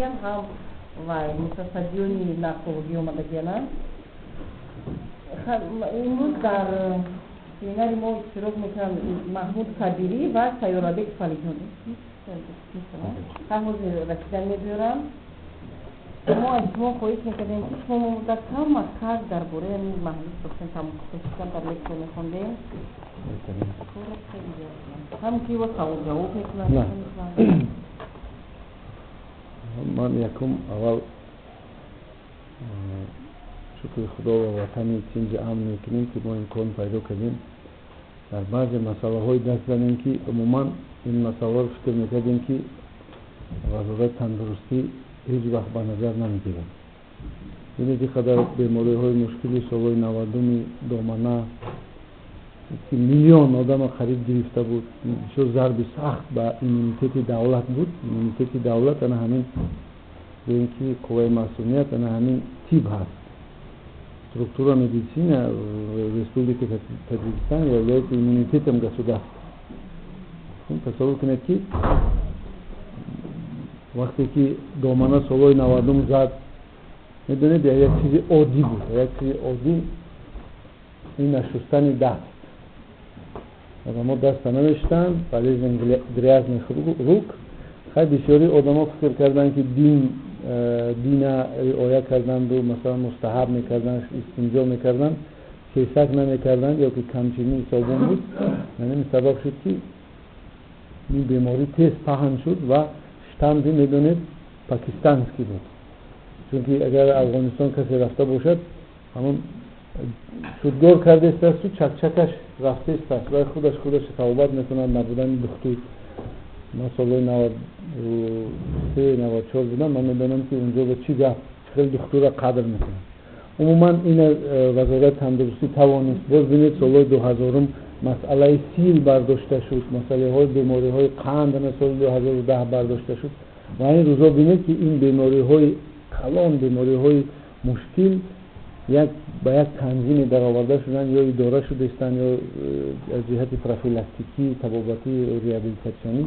омадагиян, ҳам вай мутасаддиёни наркологӣ омадагиянанд. Имрӯз дар семинари мо иштирок мекунанд Маҳмуд Кабирӣ ва Сайёрабек Фалиҷон. Ҳозир расидан мебиёрам. Мо аз шумо хоҳиш мекардем, ки шумо муддат камакак дар бораи ҳамин маҳдуд сохтани тамокукашӣ камтар лексия мехондем. Ҳам ки во савол-ҷавоб мекунанд. Ман якум аввал шукри Худо ва ватани тинҷи амн мекунем, ки мо имкон пайдо кардем дар баъзе масъалаҳои даст занем, ки умуман ин масъаларо фикр мекардем, ки вазорати тандурустӣ ҳеҷ вақт ба назар намегирад. Бинед, ин қадар бемориҳои мушкили солҳои 90-уми домана, ки миллион одама қариб гирифта буд, бисёр зарби сахт ба иммунитети давлат буд. Иммунитети давлат ана ҳамин, гӯем ки қувваи масунният ана ҳамин тиб ҳаст. Структура медицина в Республике Таджикистан является иммунитетом государства. Тасаввур кунед, ки вақте ки домана солҳои 90-ум зад, медонед, як чизи оддӣ буд, як чизи оддӣ, ин нашустани даст. Одамо даста намешустанд, болезнь грязных рук. Хай, бисёри одамо фикр карданд, ки дина риоя карданду, масалан, мустаҳаб мекарданд, истинҷо мекарданд, кесак намекарданд ё ки камчинии собун буд. Ҳамин сабаб шуд, ки ин беморӣ тез паҳн шуд ва штамми, медонед, пакистанский буд, чунки агар Афғонистон касе рафта бошад, ҳамон шудгор кардастасту чакчакаш рафтааст ва худаш худаш табобат мекунад. Набудани духтур. Ман солҳои 93, 94 будам, ман медонам, ки унҷо ба чӣ гап, чӣ хел духтурра қадр мекунанд. Умуман ина Вазорати тандурустӣ тавонист. Боз бинед, солҳои 2000-ум масъалаи сил бардошта шуд, масъалаҳои бемориҳои қанд ана соли 2010 бардошта шуд. Ва ин рӯзо бинед, ки ин бемориҳои калон, бемориҳои мушкил як ба як танзиме дароварда шуданд, ё идора шудаистанд, ё аз ҷиҳати профилактикӣ, табобатӣ, реабилитатсионӣ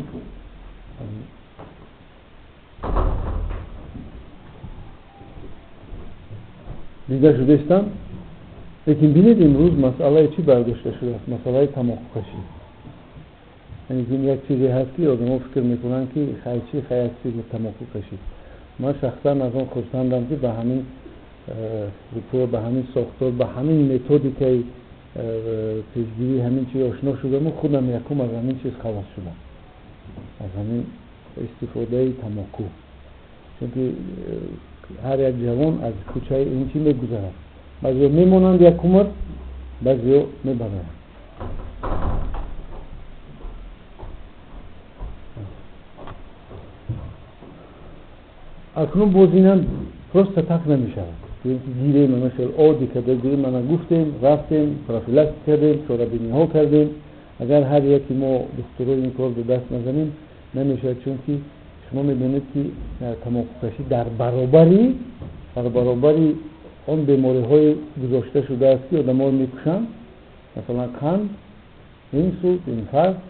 дида шудаистанд. Лекин бинед, имрӯз масъалаи чӣ бардошта шудааст? Масъалаи тамокукашӣ. Яъне ин як чизе ҳаст, ки одамо фикр мекунанд, ки хай чӣ, хай як чизе тамоку кашид. Ман шахсан аз он хурсандам, ки ба ҳамин структура, ба ҳамин сохтор, ба ҳамин методикаи пешгирии ҳамин чиз ошно шудаму худам якум аз ҳамин чиз халос шудам, аз ҳамин истифодаи тамоку, чунки ҳар як ҷавон аз кӯчаи ин чӣ мегузарад. Баъзеҳо мемонанд як умр, баъзеҳо мебаранд. Акнун боз инам просто так намешавад, гирем, ана хел оддӣ карда гирем, ана гуфтем, рафтем, профилактика кардем, чорабиниҳо кардем. Агар ҳар яки мо духтурои ин кор ба даст назанем, намешавад, чунки шумо медонед, ки тамокукашӣ дар баробари он бемориҳое гузошта шудааст, ки одаморо мекушанд, масалан қанд, инсулт, инфаркт,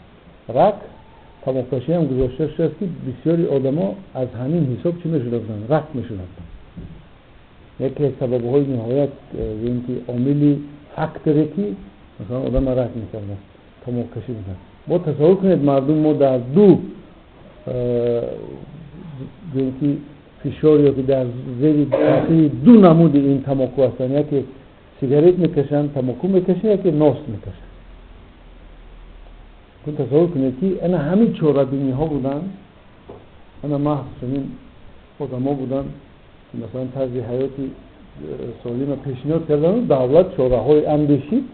рак, тамокукашӣ ҳам гузошта шудааст, ки бисёри одамо аз ҳамин ҳисоб чӣ мешуда буданд? Рак мешуда буданд. Яке аз сабабҳои ниҳоят, гӯем ки омили, факторе, ки масалан одама рак мекардааст, тамокукашӣ буданд. Бо тасаввур кунед, мардум мо дар ду, гӯем ки, фишор ё ки дар зери таъсири ду намуди ин тамоку ҳастанд: яке сигарет мекашанд, тамоку мекашанд, яке нос мекашанд. Тасаввур кунед, ки ана ҳамин чорабиниҳо буданд, ана маҳз чунин одамо буданд, ки масалан тарзи ҳаёти солима пешниҳод кардану давлат чораҳои андешид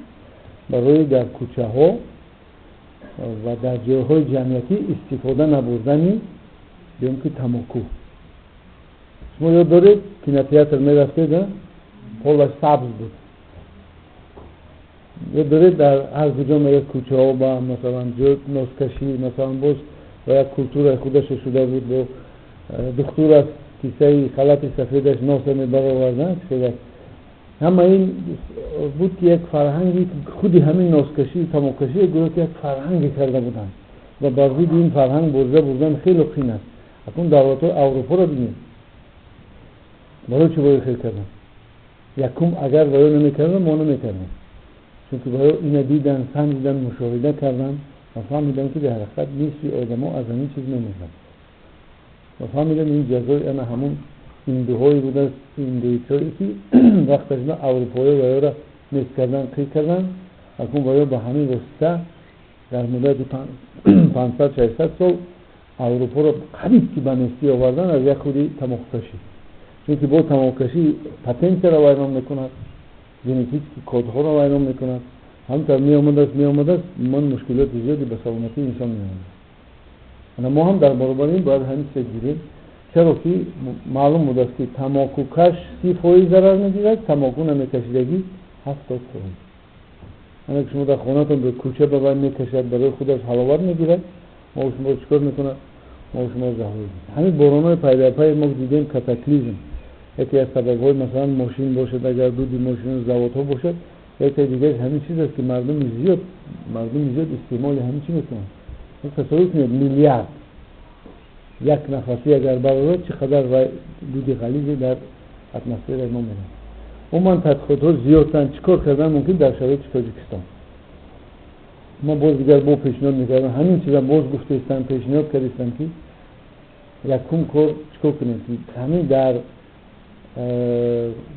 барои дар кӯчаҳо ва дар ҷойҳои ҷамъиятӣ истифода набурдани, гӯем ки, тамоку. Шумо ёд доред, кинотеатр мерафтед, полаш сабз буд. Ёд доред, дар ҳар куҷо мерад, кӯчаҳо ба масалан ҷой носкашӣ, масалан, боз ба як культураи худаша шуда буд. Бо духтур аз кисаи халати сафедаш носа мебаровард. Ҳама ин буд, ки як фарҳанги худи ҳамин носкашӣ, тамоккашӣ гӯё ки як фарҳанге карда буданд ва бар зидди ин фарҳанг бурда бурдан хеле қин аст. Акнун давлатҳои Аврупоро бинед. Барои чӣ бояд хел кардан? Якум, агар ваё намекардам, мо намекардем, чунки ваё ина дидан, санҷидан, мушоҳида кардан ва фаҳмидан, ки дар ҳақиқат нисфи одамо аз ҳамин чиз мемурданд, ва фаҳмидам, ин ҷазои ана ҳамун индуҳое будааст, индуитҳое, ки вақташна аврупоё ваёра нест кардан, қир кардан. Акун ваё ба ҳамин восита дар муддати 500-600 сол Аврупоро қариб ки ба нестӣ овардан аз як худи тамокукашӣ, чунки бо тамокукашӣ потенсияро вайрон мекунад, генетический кодҳоро вайрон мекунад. Ҳамтар меомадааст, меомадааст, ман мушкилоти зиёде ба саломатии инсон меомад. Ана мо ҳам дар баробари ин бояд ҳамин чиза гирем, чаро ки маълум будааст, ки тамокукаш 30% зарар медиҳад, тамоку намекашидагӣ 70%. Ана ки шумо дар хонатон ба кӯча ба вай мекашад, барои худаш ҳаловат мегирад, мо шуморо чӣ кор мекунад? Мо шумо заҳр. Ҳамин боронҳои пайдарпай мо дидем, катаклизм, яке аз сабабҳои, масалан, мошин бошад, агар дуди мошину заводҳо бошад, яке дигараш ҳамин чиз аст, ки мардуми зиёд истеъмоли ҳамин чӣ мекунанд. Тасаввур кунед, миллиард як нафасӣ агар барорад, чӣ қадар вай дуди ғализе дар атмосфераи мо меравад. Умуман тадқиқотҳо зиёдтанд. Чӣ кор кардан мумкин дар шароити Тоҷикистон? Мо боз дигар бо пешниҳод мекардам, ҳамин чиза боз гуфтаистам, пешниҳод кардистам, ки якум кор чӣ кор кунем, ки ҳамин дар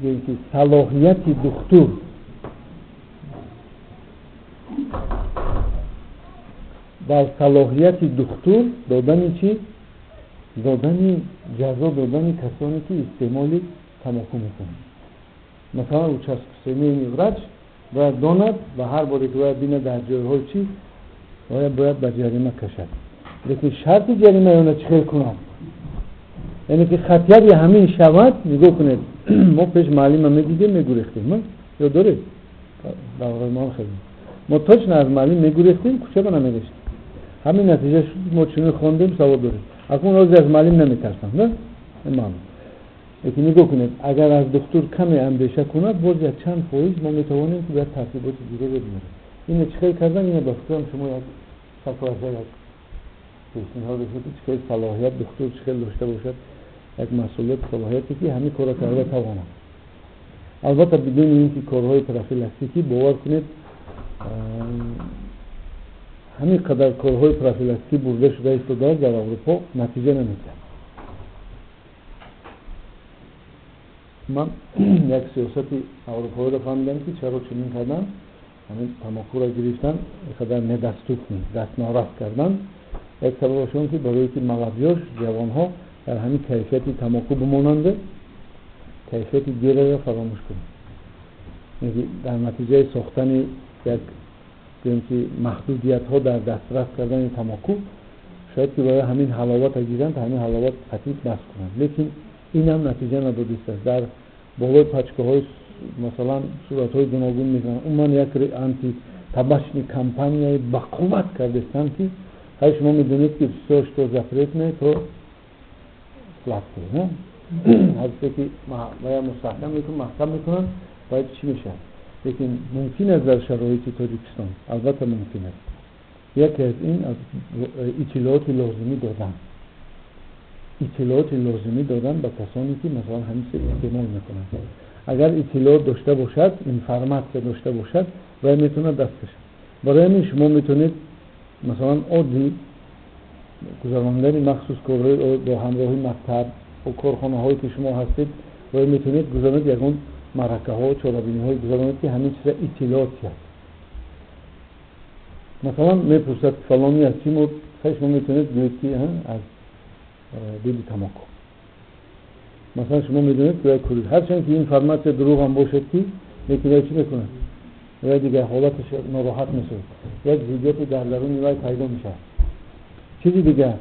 ки салоҳияти духтур, дар салоҳияти духтур додани чӣ, додани ҷазо, додани касоне, ки истеъмоли тамоку мекунанд. Масалан, участковый семейный врач бояд донад ва ҳар боре ки бояд бинад дар ҷойҳои чӣ, бояд ба ҷарима кашад. Лекин шарти ҷарима ёна чӣ хел кунад, яъне ки хатяри ҳамин шавад. Нигоҳ кунед, мо пеш муаллима медидем, мегурехтем, ё доред давраи хеле мо точно аз муаллим мегурехтем, кӯча ба намегаштем. Ҳамин натиҷа шуд, мо чунин хондем, савод дорем. Акнун ҳозир аз муаллим наметарсам, на маълум. Лекин нигоҳ кунед, агар аз духтур каме андеша кунад, боз як чанд фоиз мо метавонем, ки бояд тартиботи дигаре биёрем. Ина чӣ хел кардан? Ина ба фикрам, шумо як сафарша, як пешниҳод ки чӣ хел салоҳият духтур чӣ хел дошта бошад, як масъулият, салоҳияте, ки ҳамин корро карда тавонад. Албатта, бидуни ин ки корҳои профилактикӣ, бовар кунед, ҳамин қадар корҳои профилактикӣ бурда шуда истодааст дар Аврупо, натиҷа наметиҳад. Ман як сиёсати аврупоиро фаҳмидам, ки чаро чунин кардан. Ҳамин тамокуро гирифтан, қадар недоступный, дастнорас кардан, як сабабаш он, ки барое ки молодёжь, ҷавонҳо дар ҳамин кайфияти тамоку бимонанду кайфияти гераро фаромӯш кунанд. Дар натиҷаи сохтани як, гӯем ки, маҳдудиятҳо дар дастрас кардани тамоку, шояд ки барои ҳамин ҳаловата гиранд, ҳамин ҳаловат қатъи баст кунанд. Лекин инам натиҷа надодистааст. Дар болои пачкаҳои, масалан, суратҳои гуногун мезананд. Умуман як антитабачный кампанияи бақувват кардастанд, ки ҳай, шумо медонед, ки всё, что запретное, то сладкое. Ҳар ки вая мустаҳкам мекунанд, маҳкам мекунанд, бояд чӣ мешавад. Лекин мумкин аст дар шароити Тоҷикистон, албатта, мумкин аст. Яке аз ин аз иттилооти лозимӣ додан, иттилооти лозимӣ додан ба касоне, ки, масалан, ҳамин чиза истеъмол мекунанд. Агар иттилоот дошта бошад, информатсия дошта бошад, вай метавонад даст кашад. Барои ҳамин шумо метавонед, масалан, оддӣ гузарондани махсус корҳои бо ҳамроҳи мактаб ва корхонаҳое, ки шумо ҳастед, вай метавонед гузаронед, ягон маъракаҳо, чорабиниҳое гузаронед, ки ҳамин чиза иттилоот диҳад. Масалан, мепурсад: фалони аз чӣ мурд? Хай, шумо метавонед гӯед, ки аз дуди тамоку. Масалан, шумо медонед, ки вай курид, ҳарчанд ки информатсия дурӯғ ҳам бошад, ки лекин вай чӣ мекунад? Вай дигар ҳолаташ нороҳат месозад, як зиддияти дар даруни вай пайдо мешавад. Чизи дигар,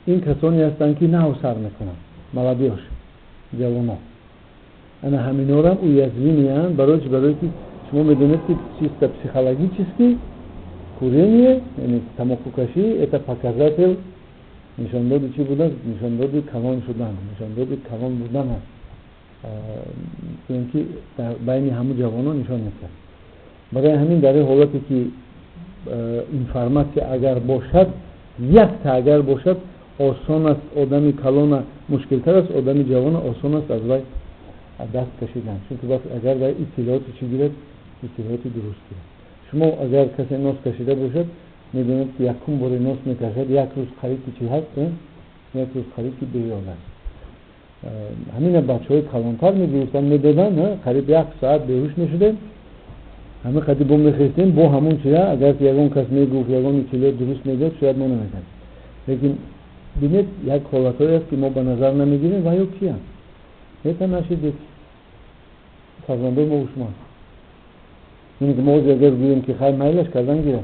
ин касоне ҳастанд, ки нав сар мекунанд, молодёжь, ҷавонон, ана ҳаминорам уязвимый анд. Барои чи? Барое ки шумо медонед, ки чисто психологически курение, яъне тамокукашӣ, это показатель, нишондоди чӣ будааст? Нишондоди калон шудан, нишондоди калон будан аст, ки дар байни ҳамун ҷавонон нишон медиҳад. Барои ҳамин дар ин ҳолате ки информатсия агар бошад, якта агар бошад, осон аст. Одами калона мушкилтар аст, одами ҷавона осон аст аз вай. аз даст кашидан, чунки агар вай иттилооти чӣ гирад, иттилооти дуруст гирад. Шумо агар касе нос кашида бошад, медонед, ки якум боре нос мекашад, як рӯз қариб ки чӣ ҳаст, як рӯз қариб ки беёд аст. Ҳамина бачаҳои калонтар мегирифтанд, медоданд, қариб як соат беҳуш мешудем, ҳама қади бо мехестем, бо ҳамон чия, агар ягон кас мегуфт, ягон иттилоот дуруст медод, шояд мо намекардем. Лекин бинед, як ҳолатҳое аст, ки мо ба назар намегирем. Ва ё киянд? Это наши дети, фарзандои мо, шумо. Ки мо агар гӯем, ки хай, майлаш, кардан гирад,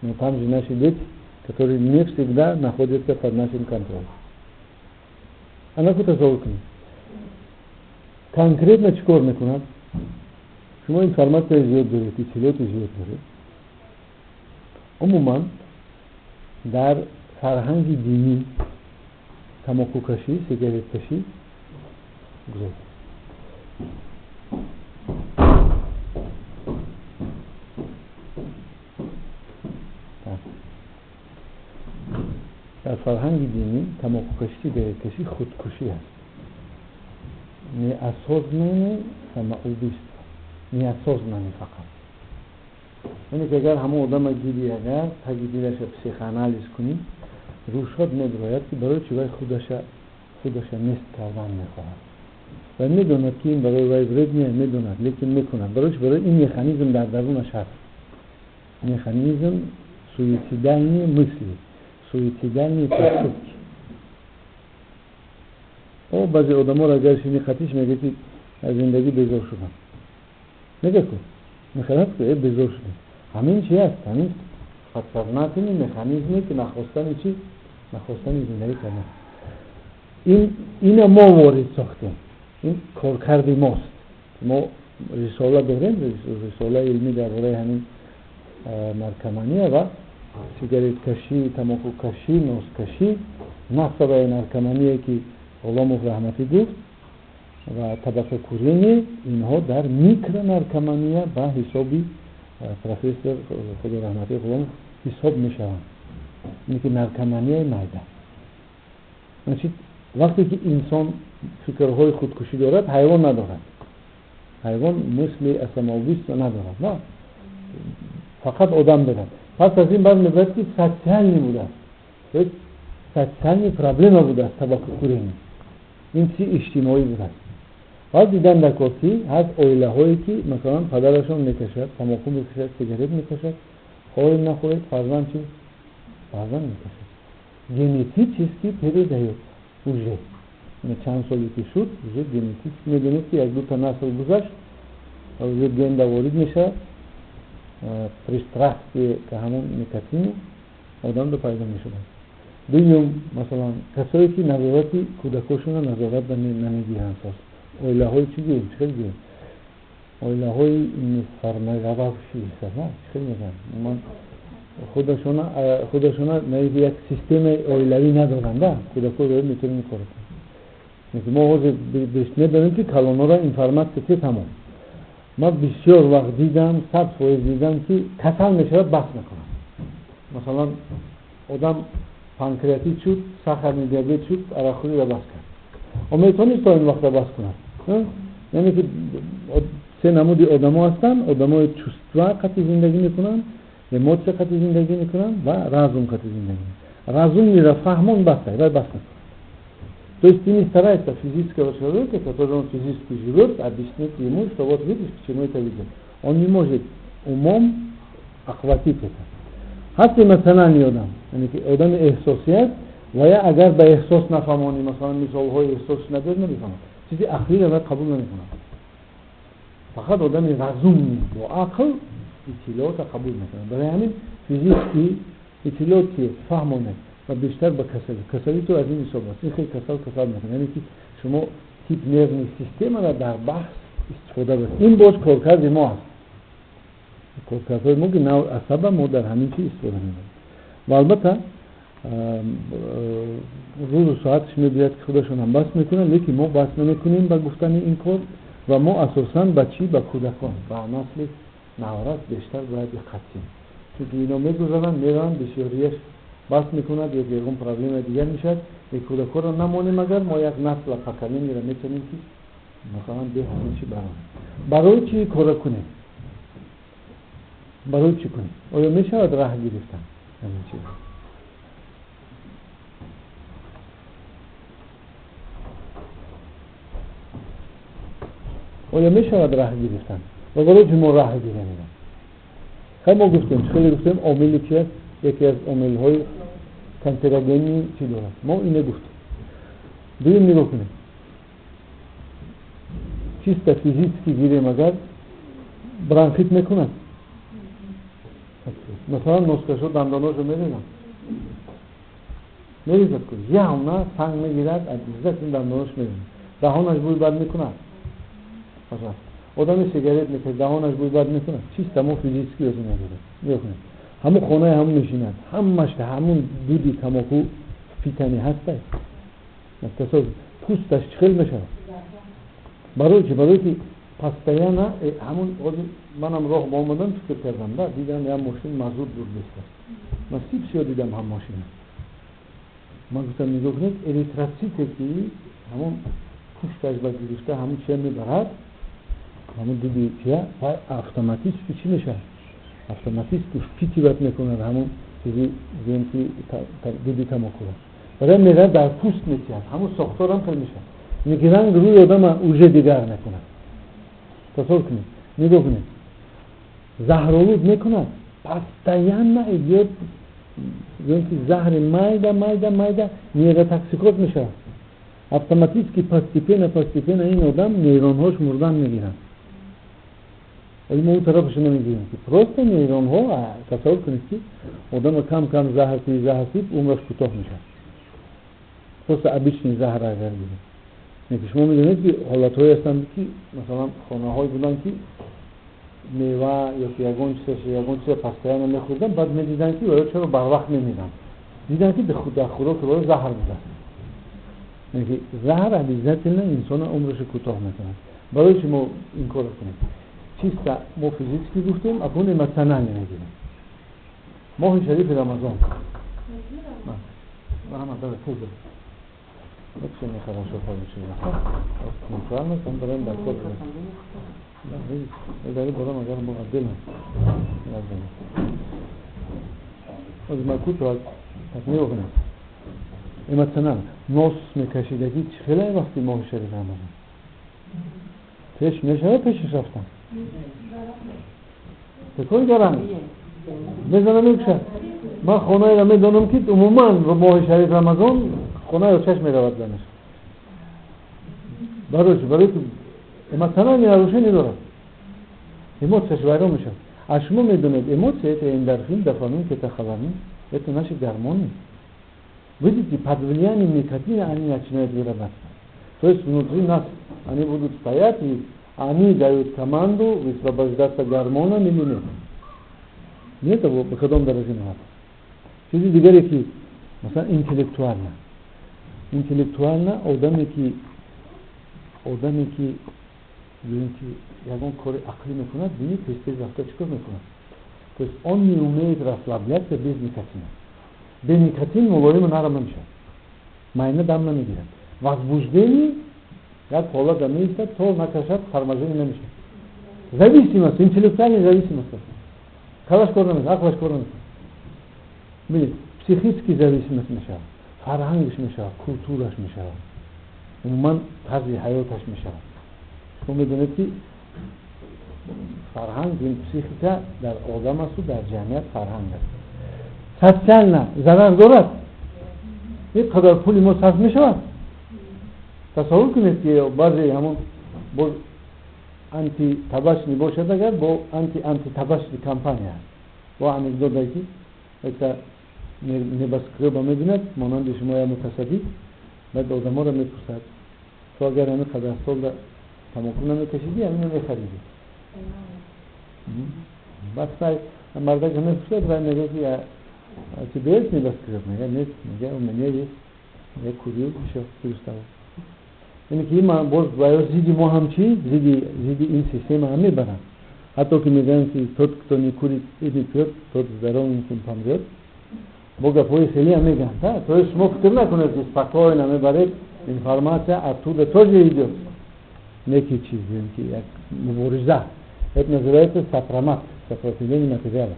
но там же наши дети, которые не всегда находятся под нашим контролем. Анаку тасаввур кунед, конкретно чӣ кор мекунад? Шумо информатсияи зиёд доред, иттилооти зиёд доред. Умуман, дар фарҳанги динӣ тамокукашӣ, сигареткашӣ гузошт. Дар фарҳанги динӣ тамокукашӣ, сигареткашӣ худкушӣ аст, неосознанное самоубийство, неосознанное фақат. Яъне ки агар ҳамон одама гирӣ, агар таги дилаша психоанализ кунӣ, рӯшод медрояд, ки барои чӣ вай худаша нест кардан мехоҳад. Ва медонад, ки ин барои вай вредно, медонад, лекин мекунад. Барои чӣ? Барои ин механизм дар дарунаш ҳаст, механизм суицидальные мысли, суицидальные поступки. О, баъзе одаморо агар шини қатиш, мега, ки аз зиндагӣ безор шудам. Мега ку, мехоҳад ку, безор шудам. Ҳамин чи аст? Ҳамин подсознательный механизме, ки нахостани чи, нахостани зиндагӣ кардан. Ин ина мо ворид сохтем, ин коркарди мост. Мо рисола дорем, рисолаи илмӣ дар бораи ҳамин наркомания ва сигареткашӣ, тамокукашӣ, носкашӣ, массовая наркомания, ки Ғуломов раҳматӣ гуфт, ва табакокурение, инҳо дар микронаркомания ба ҳисоби профессор худо раҳматӣ Ғуломов ҳисоб мешаванд, ин ки наркоманияи майда. Значит, вақте ки инсон фикрҳои худкушӣ дорад, ҳайвон надорад. Ҳайвон мысли о самоубийство надорад, на фақат одам дорад. Пас аз ин баъд мебояд, ки социальный будааст, то есть социальный проблема будааст табакокурение, ин чизи иҷтимоӣ будааст. Баъд дидан дар кор, ки ҳаст оилаҳое, ки масалан падарашон мекашад, тамоку мекашад, сигарет мекашад, хоҳед нахоҳед, фарзанд чи, фарзанд мекашад. Генетически передаёт уже, чанд соле ки шуд, уже генетически, медонед, ки як дута насл гузашт, уже генда ворид мешавад, пристрастие к ҳамон никотину одамда пайдо мешавад. Дуюм, масалан, касое ки назорати кӯдакошона назорат намедиҳанд, соз оилаҳои чӣ гӯем, чӣ хел гӯем, оилаҳои несформировавшиеся, чӣ хел мегӯянд, ман худашона як системаи оилавӣ надоранд, кӯдако метавонем кор кунем. Мо ҳозир медонем, ки калонҳоро информатсия те тамом. Ман бисёр вақт дидам, 100% дидам, ки касал мешавад, бас мекунад. Масалан, одам панкреатит шуд, сахарный диабет шуд, арақхӯриро бас кард. О, метавонист то ин вақта бас кунад. Яъне ки се намуди одамо ҳастанд: одамои чувства қати зиндагӣ мекунанд, эмоция қати зиндагӣ мекунанд ва разум қати зиндагӣ. Разумный ро фаҳмон, баста, вай бас мекунад. То есть ты не старайся физического человека, который он физически живет, объяснить ему, что вот видишь, к чему это ведет. Он не может умом охватить это. Ҳаст эмоциональный одам, яъне ки одами эҳсосӣ аст ва я агар ба эҳсос нафаҳмонӣ, масалан, мисолҳои эҳсос надорӣ, намефаҳмад, чизи ақлиро вай қабул намекунад. Фақат одами разумный, бо ақл иттилоота қабул мекунад. Барои ҳамин физически иттилоот ки фаҳмонед ва бештар ба касалӣ, касалӣ ту аз ин ҳисоб аст, ин хеле касал мекунад. Яъне ки шумо тип нервный системаро дар баҳс истифода баред. Ин боз коркарди мо аст, коркардҳои мо, ки нав асаба мо дар ҳамин чиз истифода мебарем. Ва албатта, рӯзу соатш мебиёяд, ки худашон бас мекунанд, лекин мо бас намекунем ба гуфтани ин кор. Ва мо асосан ба чӣ, ба кӯдакон, ба насли наврас бештар бояд диққат кунем, чунки ино мегузаранд, мераванд, бисёрияш бас мекунад ё ягон проблемаи дигар мешавад. Кӯдакҳоро намонем, агар мо як насла, поколение ро метавонем, ки Масалан, бе ҳамин чи баром. Барои чӣ кора кунем? Барои чӣ кунем? Оё мешавад раҳ гирифтан ҳамин чиз? Оё мешавад раҳ гирифтан? Ва барои чӣ мо раҳ гирем? Хай, мо гуфтем, хеле гуфтем, омили чи аст? Яке аз омилҳои канцерогенӣ чӣ дорад? Мо ине гуфтем. Дуюм, нигоҳ кунем. Чисто физически гирем агар, бронхит мекунад. Масалан, носкашо дандоношо мерезанд. Мерезад ку. Явно санг мегирад, обязательно дандонош мерезад. Даҳонаш бӯй бад мекунад. Пожалуйста. Одами сигарет мекашад, даҳонаш бӯй бад мекунад. Чисто мо физически озу надорем. Нигоҳ кунед. Ҳамун хонаи ҳамун мешинад. Ҳамаш ҳамун дуди тамоку впитанный ҳастай. Тасаввур, пӯсташ чӣ хел мешавад? Барои чӣ? Барои ки постоянно ҳамун ҳозир манам роҳ ба омадам, фикр кардам, да, дидам, як мошин мазут бурдеста. Ман сипсиё дидам ҳам мошина. Ман гуфтам, нигоҳ кунед, эритроците ки ҳамун пушташ ба гирифта ҳамун чия мебарад, ҳамун дуди чия, вай автоматически чӣ мешавад? Автоматически впитывать мекунад ҳамун чизи, гӯем ки, дуди тамокуро. Барои мерад, дар пӯст метиҳад, ҳамун сохторам хел мешавад. Яъне ранг рӯи одама уже дигар мекунад. Тасаввур кунед, нигоҳ кунед. Заҳролуд мекунад, постоянно идет, гӯем ки, заҳри майда, майда, майда, нейротоксикоз мешавад. Автоматически, постепенно, постепенно ин одам нейронҳош мурдан мегиранд. Вале мо он тарафашо намегирем, ки просто нейронҳо. Тасаввур кунед, ки одама кам кам заҳр ти, заҳр ти, умраш кӯтоҳ мешавад. Просто обычный заҳр агар гирем. Ки шумо медонед, ки ҳолатҳое ҳастанд, ки масалан хонаҳое буданд, ки мева ё ки ягон чизаш, ягон чиза постоянно мехӯрданд, баъд медиданд, ки оё чаро барвақт мемиранд. Диданд, ки дар хӯроки оё заҳр будааст. Яъне ки заҳр обязательно инсона умрашо кӯтоҳ мекунад. Барои чи мо ин корро кунем? Чисто мо физически гуфтем, акнун эмоционально мегирем. Моҳи шарифи Рамазон. Раҳмат, давай, тез. Вообще нехорошо получилось. Неправильно, там бароем дар кор. Да, видите, дар борам агар мо отдельно. Ҳозир ман кӯтоҳ так нигоҳ кунем. Эмоционально. Нос мекашидагӣ чӣ хеле вақти моҳи шарифи Рамазон? Пеш мешавад пешиш рафтан? Такой даранг. Мезана, мекушад. Ман хонаеро медонам, ки умуман моҳи шариф Рамазон хонаи очаш меравад занаш. Барои чӣ? Барои ки эмоциональное нарушение дорад. Эмоцияш вайрон мешавад. А шумо медонед, эмоция — это эндорфин, дофамин, катехоламин, это наши гормоны. Видите, под влиянием никотина они начинают вырабатываться. То есть внутри нас они будут стоять, и они дают команду высвобождаться гормонам или нет. Нет, ба кадом дараҷа мерафт. Чизи дигаре, ки масалан интеллектуально. Интеллектуально одаме ки гӯем ки ягон кори ақлӣ мекунад, бини, тез тез рафта чӣ кор мекунад? То есть он не умеет расслабляться без никотина. Без никотин мулоиму нарм намешавад. Майна дам намегирад. Возбуждение як ҳолата меистад, то накашад, торможение намешавад. Зависимость, интеллектуальная зависимость. Калаш кор намекунад, ақлаш кор намекунад. Бинед, психический зависимость мешавад, фарҳангаш мешавад, культураш мешавад, умуман тарзи ҳаёташ мешавад. Шумо медонед, ки фарҳанг, ин психика дар одам асту дар ҷамъият фарҳанг аст. Социально зарар дорад. Ин қадар пули мо сарф мешавад. Тасаввур кунед, ки баъзе ҳамон боз антитабачный бошад агар, бо антитабачный кампания аст. Бо анекдоте, ки якта небоскреба мебинад, монанди шумо як мутасаддӣ, баъд одаморо мепурсад: ту агар ҳамин қадар солда тамоку намекашидӣ, ҳамино мехаридӣ? Баъд сай мардака мепурсад, вай мегӯяд, ки а тебе есть небоскреб? Мегӯяд, нет. Мегӯяд, у меня есть, я курил ещё плюс того. Яъне ки ин боз ва зидди мо ҳам чи, зидди ин система ҳам мебаранд. Ҳатто ки мегӯянд, ки тот, кто не курит и не пьет, тот здоровеньким помрет. Бо гапҳои хеле ҳам мегӯянд. То есть шумо фикр накунед, ки спокойно мебаред, информация оттуда тоже идет. Некий чиз, ки як мубориза. Это называется сопромат, сопротивление материала.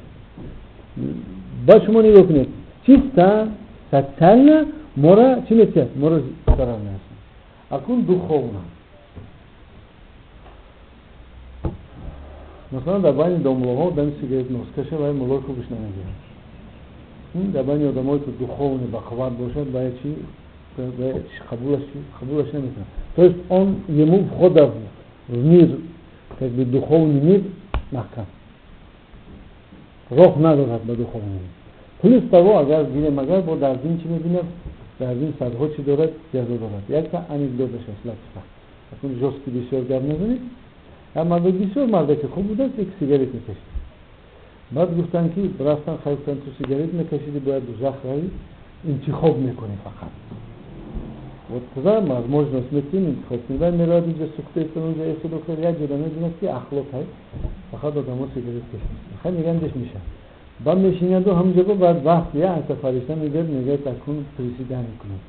Ба шумо нигоҳ кунед, чисто социально мора чӣ метиҳад? Мора зарар мерасонад. Акун духовно. Масалан, дар байни домлаҳо дами сигарет носкаша вай муллои хубаш намегирад. Дар байни одамое ки духовно бақувват бошад, вай чи қабулаш намекунад. То есть он ему входа в мир, как бы духовный мир маҳкам. Роҳ надорад ба духовный мир. Плюс того, агар гирем, агар бо дар дин чӣ мебинад? Дар дин садҳо чӣ дорад? Ҷазо дорад. Якта анекдоташ аст, латифа. Акун жёсткий бисёр гап назанед. Як марде бисёр мардаки хуб будааст, як сигарет мекашид. Баъд гуфтанд ки рафтан хай, гуфтанд ту сигарет мекашиди, бояд дузах равӣ, интихоб мекунӣ фақат. Вот туда возможность метиҳем интихоб кунӣ. Вай меравад инҷа сухта истода, онҷа эсода, як ҷода мебинад ки ахлоқ ҳай, фақат одамо сигарет кашид. Хай мегӯянд деш мешавад. Баъд мешинаду ҳамҷо, баъд вақт як фаришта мегӯяд, мегӯяд акун приседание мекунад.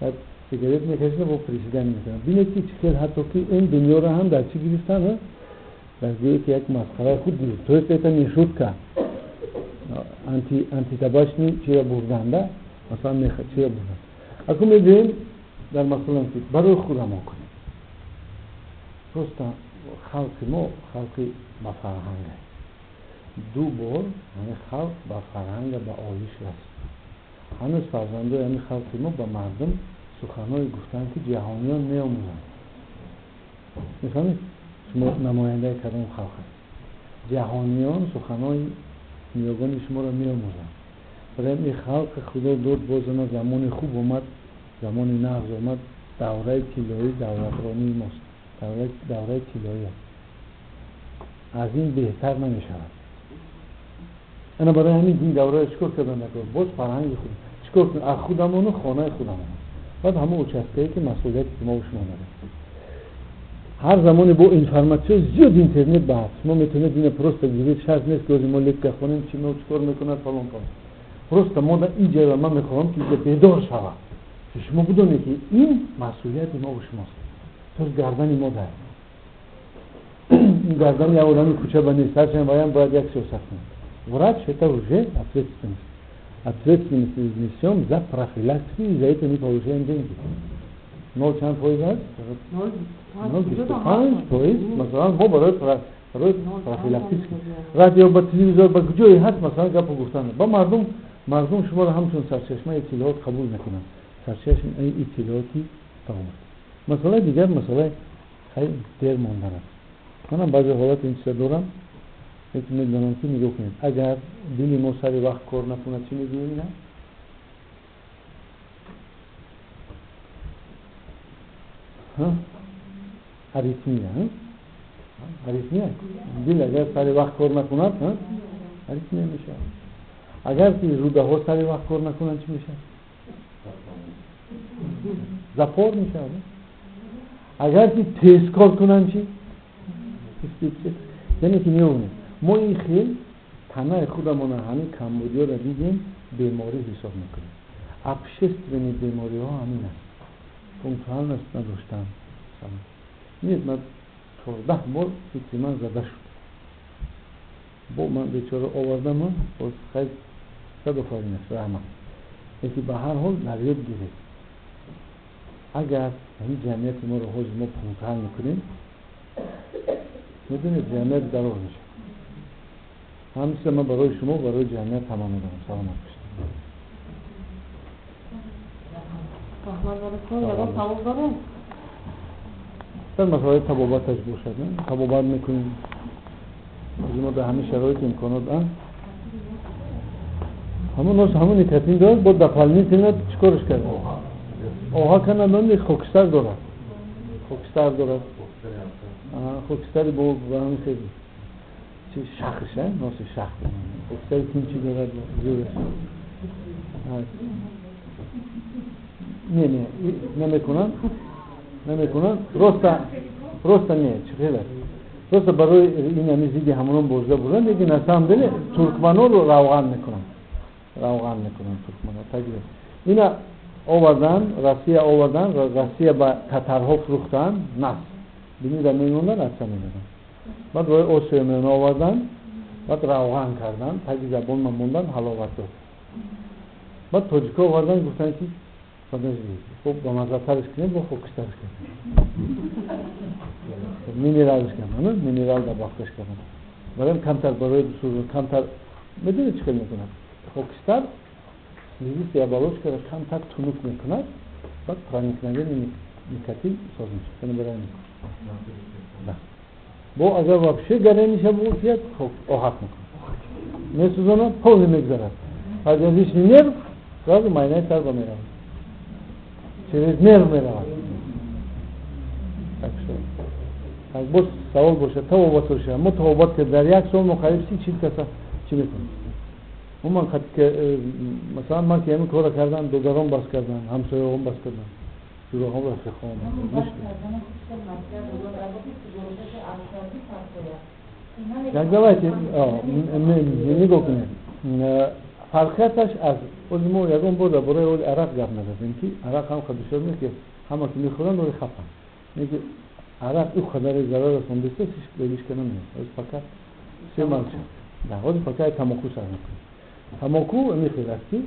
Баъд сигарет мекашида, бо приседание мекунад. Бинед ки чӣ хел ҳатто ки ин дунёро ҳам дар чӣ гирифтан, дар гӯе ки як масхараи худ гирифт. То есть это не шутка. Антитабачный чиро бурдан, да? Масалан, чиро бурдан. Акун мегӯем дар масалан ки барои худамо кунем. Просто халқи мо халқи ба фарҳанг аст. Ду бор ҳамин халқ ба фарҳанга ба олиш расид. Ҳанӯз фарзандои ҳамин халқи мо ба мардум суханҳое гуфтанд, ки ҷаҳониён меомӯзанд. Мефаҳмед? Шумо намояндаи кадом халқ ҳаст? Ҷаҳониён суханҳои ниёгони шуморо меомӯзанд. Барои ин халқи Худо дод, бозана замони хуб омад, замони нағз омад, давраи тиллоии давлатронии мост. Давраи тиллоӣ аст. Аз ин беҳтар намешавад. Ана барои ҳамин дин давраро чикор кардан накор? Боз фарҳанги худ. Чикор кунем? Аз худамону хонаи худамон. Баъд ҳамон участкае ки масъулияти мо шумо дорем. Ҳар замоне бо информатсия зиёд интернет ба ҳаст. Шумо метавонед ина просто гиред, шарт нест ки ҳозир мо лекция хонем, чи мо чикор мекунад, фалон фалон. Просто мо дар ин ҷайва ман мехоҳам ки инҷа бедор шавад. Шумо бидонед ки ин масъулияти мо шумост. То гардани мо дар. Ин гардани як одами кӯча ба нест, ҳарчанд ваям бояд як сиёсат кунад. Врач это уже ответственность. Ответственность несем за профилактику, и за это мы получаем деньги. Нол чанд фоиз аст? 0,25 фоиз. Масалан, мо барои профилактически. Радио ба телевизор ба куҷое ҳаст, масалан, гапу гуфтан. Ба мардум, мардум шуморо ҳамчун сарчашмаи иттилоот қабул мекунанд. Сарчашмаи иттилооти тамом. Масъалаи дигар, масъалаи хай дер мондан аст. Манам баъзе ҳолат ин чиза дорам. Лекин медонам ки нигоҳ кунед, агар дили мо сари вақт кор накунад, чӣ мегӯем ина? Аритмия. Аритмия. Дил агар сари вақт кор накунад, аритмия мешавад. Агар ки рӯдаҳо сари вақт кор накунанд, чӣ мешавад? Запор мешавад. Агар ки тез кор кунанд, чӣ? Яъне ки меомед. Мо ин хел танаи худамона ҳамин камбудиёро дидем, беморӣ ҳисоб мекунем. Общественный бемориҳо ҳамин аст. Пунктуальность надоштан. Нет, ман 14 бор фикри ман зада шуд. Бо ман бечора овардам, боз хай сад офарин аст, раҳмат. Лекин ба ҳар ҳол дар ёд гиред. Агар ҳамин ҷамъияти моро ҳозир мо пунктуал мекунем, медонед ҷамъият дароз мешавад. Ҳамчиса ман барои шумо, барои ҷамъият таманно дорам. Саломат бошед. Дар масъалаи табобаташ бошад, табобат мекунем. Аз мо дар ҳамин шароит имконот, ҳамон нос ҳамон никотин дорад, бо дополнительно чикораш кард? Оҳака надонӣ, хокистар дорад. Хокистар дорад. Хокистари бо ҳамин хел чи шахш, носи шах. Хокистари тинчи дорад, зӯраш. Не, не, намекунанд. Намекунанд. Просто не, чӣ хел аст? Просто барои ин ҳамин зидди ҳамонон бозда бурдан, лекин на самом деле туркманонро равған мекунанд. Равған мекунанд туркманон. Таҷриба. Ина овардан, Россия овардан, Россия ба татарҳо фурӯхтан, нас. Бинира мемондан, атса мезаданд. Баъд вой осиё миёна овардан, баъд равған кардан, таги забон мондан, ҳаловат дод. Баъд тоҷикҳо овардан, гуфтанд, ки подожди, хуб, ба маззатарш кунем, бо хокистарш кунем, минералш кардам, минерал добавкаш кардам. Барои камтар, барои камтар, медонед, чӣ хел мекунад? Хокистар слизистая оболочкаро камтар тунук мекунад, баъд проникновение никотин соз мешавад. Барои бо агар вообще гарениша бошад, оҳак мекунад, месӯзонад, полный мегзарад. Подъязычный нерв сразу майнаи сар ба меравад, через нерв меравад. Так что так, боз савол бошад, табобат бошад, мо табобат кардем. Дар як сол мо қариб 30-40 каса чӣ мекунем. Умуман, масалан, ман ки ҳамин корро кардам, додарон бас кардан, ҳамсояҳом бас кардан, ҷураҳом, рафиқҳом. Так, давайте нигоҳ кунем фарқияташ. Аз ози мо ягон бор дар бораи оли арақ гап назадем, ки арақ ҳам бисёр не, ки ҳама ки мехӯранд, оли хафанд, не ки арақ ӯ қадаре зарар расондааст, ҳеҷ намест. Ҳози пока все молчат. Да, ҳози пока тамоку сар мекунем. Тамоку мехел аст, ки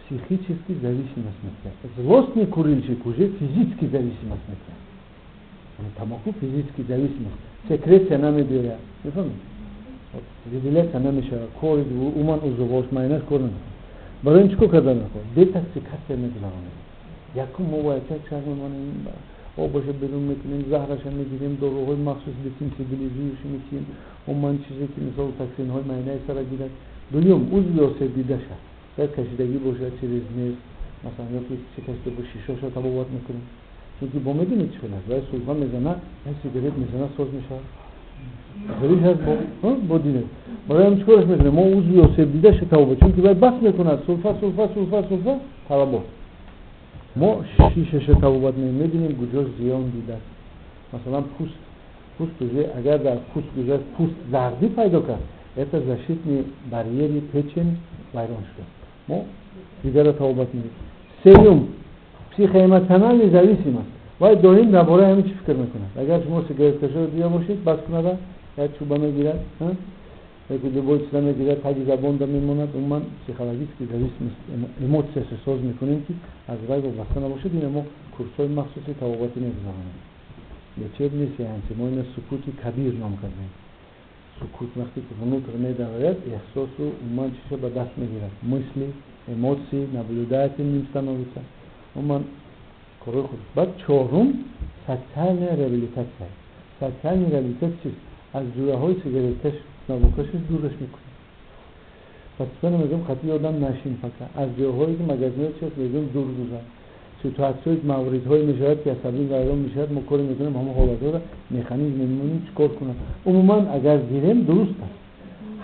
психически зависимость метиҳад. Злостный курильщик уже физически зависимость метиҳад. Тамоку физически зависимость, секреция намебиёяд, мефаҳмед, выделяться намешавад, кори умуман узвош, майнаш кор намекунад. Барои ин чӣ кор кардан мехоҳад? Детоксикация мегузаронем. Якум, мо бояд чак чак мемонем, обаша берун мекунем, заҳраша мегирем, доруҳои махсус десенсибилизирующий метиҳем, умуман чизе ки мисол токсинҳои майнаи сара гирад. Дуюм, узви осебдидаша, як кашидагӣ бошад через нерв масалан, ёки шикаста бо шишоша табобат мекунем, чунки бо медонед чӣ хел аст, вай сулфа мезана, як сигарет мезана, соз мешавад, хелиш аст бо динед. Барои ҳам чӣ кораш мекунем? Мо узви осебдидаша табобат, чунки вай бас мекунад, сулфа, сулфа, сулфа, сулфа, талабот. Мо шишаша табобат мебинем, куҷо зиён дидааст. Масалан, пӯст уже, агар дар пӯст гузашт, пӯст зардӣ пайдо кард, это защитный барьери печень вайрон шуда, мо дигарро табобат медиҳем. Сеюм, психоэмоциональный зависимость. Вай доим дар бораи ҳамин чӣ фикр мекунад. Агар шумо сигареткашоро дида бошед, бас кунада, як чӯба мегирад, яки любой чиза мегирад, таги забонда мемонад. Умуман психологический зависимость, эмоцияшо соз мекунем, ки аз вай вобаста набошад. Ина мо курсҳои махсуси табобатӣ мегузаронем, лечебный сеансы. Мо ина сукути кабир ном кардем. Сукут вақте ки внутрь медарояд, эҳсосу умуман чиша ба даст мегирад, мысли, эмоции, наблюдательным становится, умуман корҳои худ. Баъд чорум, социальная реабилитация. Социальная реабилитация чист? Аз ҷураҳои сигареткаш, тамокушаш дураш мекунем. Постепенно мегӯем, хати одам нашин пока. Аз ҷойҳое ки магазинҳо чист, мегӯем, дур гузар. Ситуатсияи, мавридҳое мешавад, ки асабӣ вайрон мешавад, мо коре мекунем, ҳамон ҳолатҳоро механизм мемонем, чӣ кор кунам. Умуман, агар гирем, дуруст аст,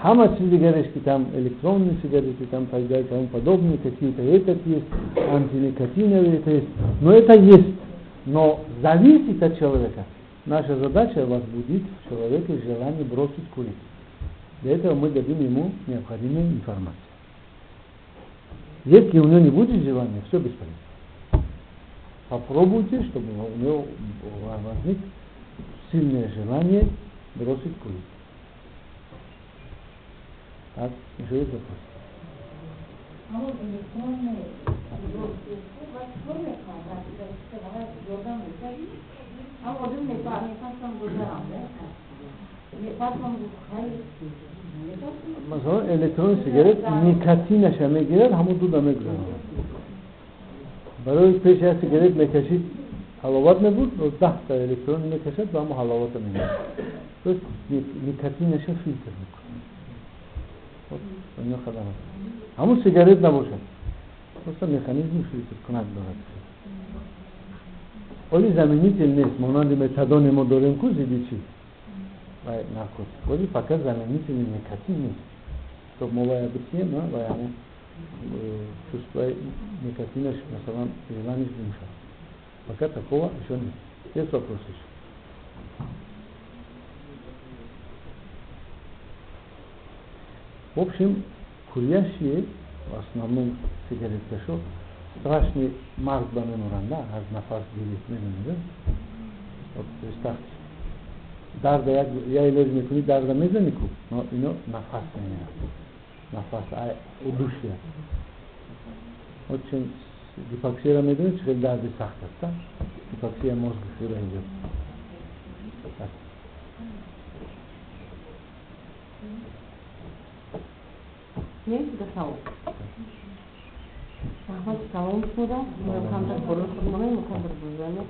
ҳама чиз дигареш, ки там электронные сигареты, там так далее, тому подобное, какие-то этот есть, антиникотиновые это есть, но это есть, но зависит от человека. Наша задача — возбудить в человеке желание бросить курить. Для этого мы дадим ему необходимую информацию. Если у него не будет желания, все бесполезно. Попробуйте, чтобы у него возник сильное желание бросить курить. Так, еще есть вопрос? А вот электронные вас мекунад, ёрдам мекунад. Аммо одам мепасам гузарам, мепасам. Масалан, электронный сигарет никотинаша мегирад, ҳамон дуда мегузарад. Барои пеш як сигарет мекашид, ҳаловат мебуд, 10та электронӣ мекашад ва ҳамон ҳаловата мегирад, то есть никотинаша филтр мекунад. Ҳамон сигарет набошад, просто механизми филтр кунак дорад. Оли заменитель нест, монанди метадоне мо дорем ку, зидди чи наркотик. Оли пока заменители никотин нест, чтоб мо вая битием, вай ҳамон чувствои никотинаш, масалан, желаниш гум шавад. Пока такого еще нет. Есть вопросы еще? В общем, курящие, в основном сигареткашо, страшный марг ба мемуранд, аз нафас гирифт, медонед. Вот. Представьте, дарда як илоҷ мекунӣ, дарда мезани ку, ино нафас мемирад, нафас, удушье. Очень гипоксияро медонед, чӣ хеле дарди сахт аст, гипоксия мозга хеле инҷо. Не, раҳмати калон шумода. Камтар боло худмонем, камтар бузанем.